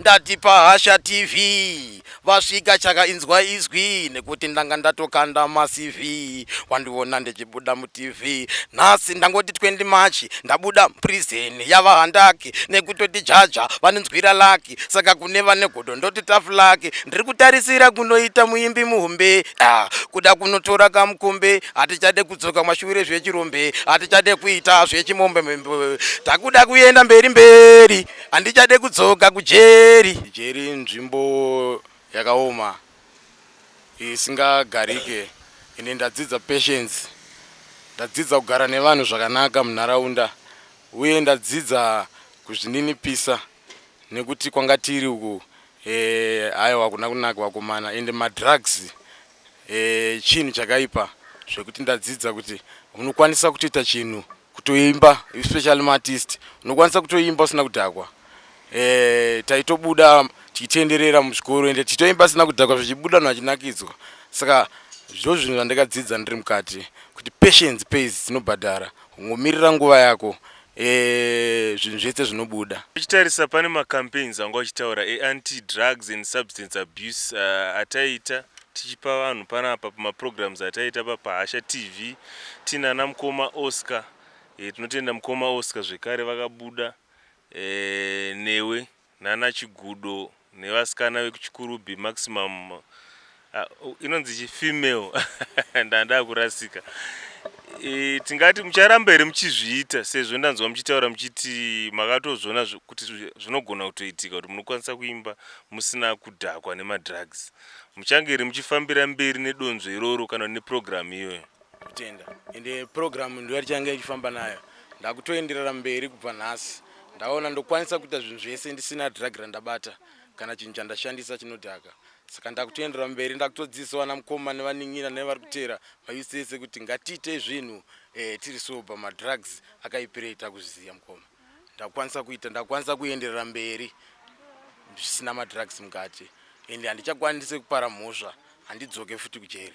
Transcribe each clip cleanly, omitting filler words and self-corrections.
Ndati paHasha TV vasvika chaka inzwa izwi nekuti ndanga ndatokanda maCV. Wandiona ndichibuda muTV nhasi ndangoti 20 March ndabuda prison yava handaki nekutoti jaja vanonzwira laki saka kune vane godo ndoti tough luck. Ndiri kutarisira kunoita muimbi muhombe, ah, kuda kunotora kamukombe. Hatichade kudzoka mashure zvechirombe, hatichade kuita zvechimombembe, takuda kuenda mberi mberi, handichade kudzoka kujeri. Jeri nzvimbo yakaoma isingagarike. Ine ndadzidza patience, ndadzidza kugara nevanhu zvakanaka munharaunda, uye ndadzidza kuzvininipisa nekuti kwanga tiri uku haiwa kuna kunaka vakomana. Ende madrugs chinhu chakaipa zvekuti ndadzidza kuti unokwanisa kutoita chinhu, kutoimba, especially maartist, unokwanisa kutoimba usina kudhakwa. Taitobuda tichitenderera muzvikoro ende tichitoimba sina kudhakwa, zvichibuda, vanhu vachinakidzwa. Saka ndo zvinhu zvandakadzidza ndiri mukati, kuti patience pays, dzinobhadhara. Ungomirira nguva yako, zvinhu zvese zvinobuda. Uchitarisa pane macampaigns anga uchitaura eanti drugs and substance abuse ataiita tichipa vanhu panapa pamaprograms ataiita papaHasha TV tinana mukoma Oscar. Tinotenda mukoma Oscar zvekare vakabuda newe nana Chigudo nevasikana vekuChikurubi Maximum, inonzi chifemale, ndanda kurasika. Tingati mucharamba here muchizviita, sezvo ndanzwa muchitaura muchiti makatozviona kuti zvinogona kutoitika kuti munokwanisa kuimba musina kudhakwa nemadrugs? Muchange here muchifambira mberi nedonzvo iroro kana neprogramu iyoyo? Kutenda. Ende program ndo yatichange ichifamba nayo. Ndakutoenderera mberi kubva nhasi. Ndaona ndokwanisa kuita zvinhu zvese ndisina drug randabata kana chinhu chandashandisa chinodhaka. Saka ndakutoenderera mberi, ndakutodzidzisa vana mukoma nevanin'ina nevari kuteera mayouth ese kuti ngatiitei zvinhu tiri sober. Madrugs akaipirei takuzviziva, mukoma. Ndakukwanisa kuita, ndakukwanisa kuenderera mberi zvisina madrugs mukati, ende handichakwanisi kupara mhosva, handidzoke futi kujeri.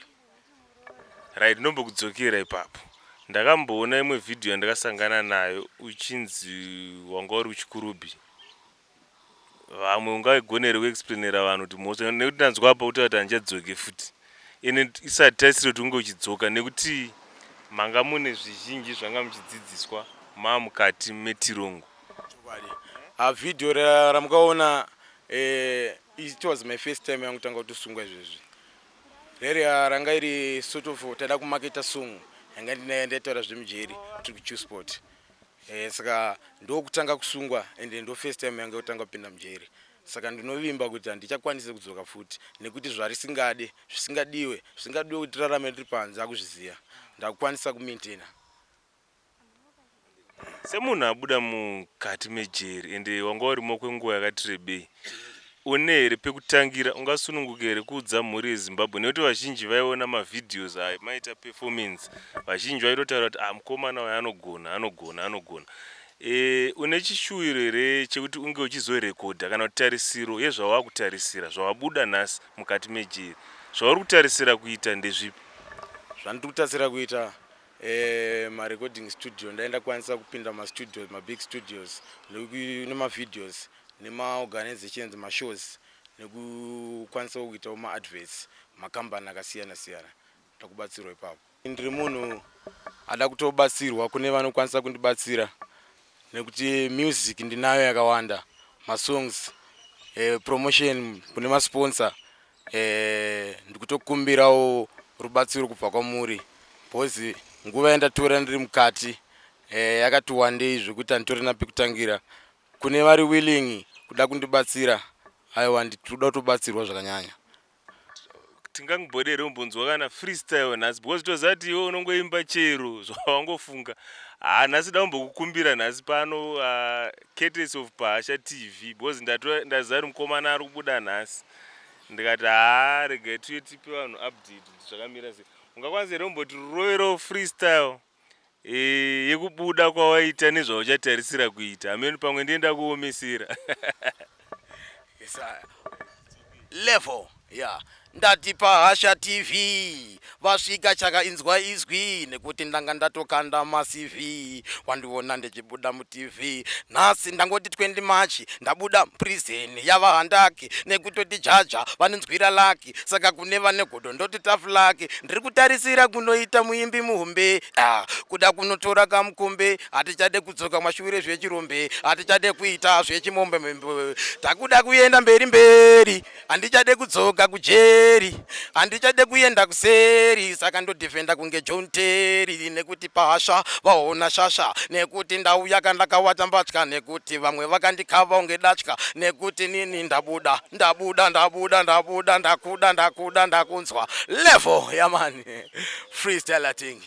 Right, ndombokudzokera ipapo. Ndakamboona imwe vhidhiyo yandakasangana nayo uchinzi wanga uri kuChikurubi. Vamwe ungagona here kuexplainera vanhu kuti mhosva, nekuti ndanzwa apa kutaura kuti handichadzoke futi, ende isati tarisire kuti unge uchidzoka, nekuti manga mune zvizhinji zvanga muchidzidziswa maamukati metirongo? Chokwadi, vhidhiyo ramukaona, it was my first time yangu tanga kutosungwa izvezvi. Reri ranga iri sort of taida kumaketa song yanga ndinayo, ndaitaura zvemujeri tiri kuChillspot. Saka ndokutanga kusungwa, ende ndo first time yanga kutanga kupinda mujeri. Saka ndinovimba kuti handichakwanisi kudzoka futi, nekuti zvarisingade, zvisingadiwe, zvisingadiwe kuti tirarame tiri panze akuzviziva, ndakukwanisa kumaintaina. Semunhu abuda mukati mejeri, ende wanga urimo kwenguva yakati rebei, une here pekutangira? Ungasununguka here kuudza mhuri yeZimbabwe, nekuti vazhinji vaiona mavideos ayo maita performance, vazhinji vaitotaura kuti, "Ah, mukomana uyu anogona, anogona, anogona"? Une chishuwiro here chekuti unge uchizorekodha, kana kuti tarisiro yezvawakutarisira, zvawabuda nhasi mukati mejeri, zvauri kutarisira kuita ndezvipi? Zvandiri kutarisira kuita, marecording studio, ndaenda kwanisa kupinda mastudios, mabig studios, nemavideos, nemaorganizations, mashows, nekukwanisa kuitawo maadverts, makambani akasiyana siyana. Ndakubatsirwa ipapo. Ndiri munhu ada kutobatsirwa kune vanokwanisa kundibatsira, nekuti music ndinayo yakawanda, masongs, promotion kune masponsor. Ndikutokumbirawo rubatsiro kubva kwamuri, because nguva yandatora ndiri mukati yakati wandei zvekuti handitorina pekutangira. Kune vari willing kuda kundibatsira, aiwa, ndinoda kutobatsirwa zvakanyanya. Tingangobode here kumbonzwa kana freestyle nhasi, because toziva kuti iwe unongoimba chero zvawangofunga? Ha, nhasi da kumbokukumbira nhasi pano, courtesy of paHasha TV, because ndaziva kuti mukomana ari kubuda nhasi, ndikati, "Haa, regai tuye tipe vanhu update kuti zvakamira sei." Ungakwanisa here kumboti rovero freestyle yekubuda kwawaita nezvauchatarisira kuita? Hameno, pamwe ndienda kuomesera. Yes, level. Ya, ndati paHasha TV vasvika, chaka inzwa izwi, nekuti ndanga ndatokanda maCV. Wandiona ndichibuda muTV nhasi, ndangoti 20 March ndabuda prison yava handaki, nekutoti jaja vanonzwira laki. Saka kune vane godo ndoti tough luck. Ndiri kutarisira kunoita muimbi muhombe, ah, kuda kunotora kamukombe. Hatichade kudzoka mashure zvechirombe, hatichade kuita zvechimombembe, takuda kuenda mberi mberi. Handichade kudzoka kujeri, handichade kuenda kuseri, saka ndodefenda kunge John Terry, nekuti pahasha vaona shasha, nekuti ndauya kandakawata mbatya, nekuti vamwe vakandikava unge datya, nekuti nini ndabuda, ndabuda, ndabuda, ndabuda, ndakuda, ndakuda, ndakunzwa level yamani freestyle thing.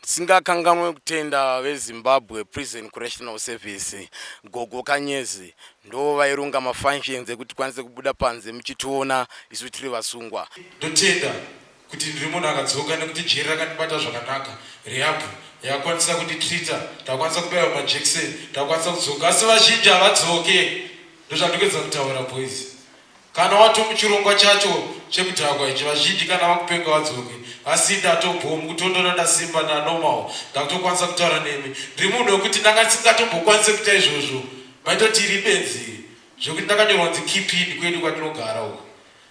Tisingakanganwe kutenda veZimbabwe Prison Correctional Service, Gogo Kanyezi, ndo vairunga mafunctions ekuti tikwanise kubuda panze muchitiona isu tiri vasungwa. Ndotenda kuti ndiri munhu akadzoka, nekuti jeri rakandibata zvakanaka. Rehab yakakwanisa kunditreata, ndakwanisa kubayiwa majekiseni, ndakwanisa kudzoka, asi vazhinji havadzoke. Ndozvandikuedza kutaura, boys. Kana wato muchirongwa chacho chekudhakwa ichi, vazhinji kana vakupenga vadzoke. Asi ndatobhomu kutondona, ndasimba, ndanormal, ndakutokwanisa kutaura nemi. Ndiri munhu wekuti ndanga ndisingatombokwanise kuita izvozvo, maitoti iri benzi, zvekuti ndakanyorwa kunzi "Keep in" kwedu kwatinogara uko.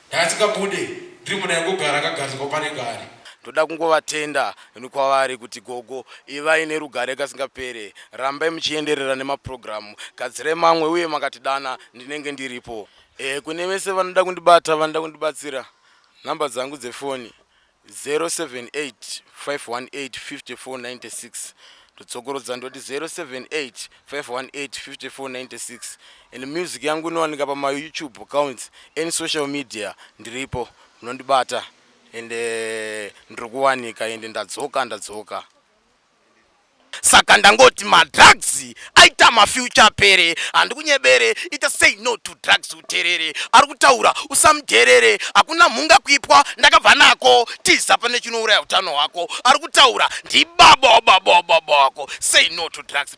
Ndakasingabude, ndiri munhu aingogara akagariswa pane gari. Ndoda kungovatenda kwavari kuti gogo, ivai nerugare kasingapere, rambai muchienderera nemapurogiramu, gadzirai mamwe, uye makatidana ndinenge ndiripo. Kune vese vanoda kundibata, vanoda kundibatsira, nhamba dzangu dzefoni 078 518 5496. Ndodzokorodza, ndoti 078 518 5496. And music yangu inowanika pamaYouTube accounts, any social media ndiripo, munondibata. Ende ndiri kuwanika, ende ndadzoka, ndadzoka. Saka ndangoti madrugs aita mafuture pere, handikunyebere. Ita "Say no to drugs", uterere ari kutaura, usamudherere. Hakuna mhunga kuipwa, ndakabva nako. Tiza pane chinouraya utano hwako. Ari kutaura ndibaba wababa wababa wako. Say no to drugs.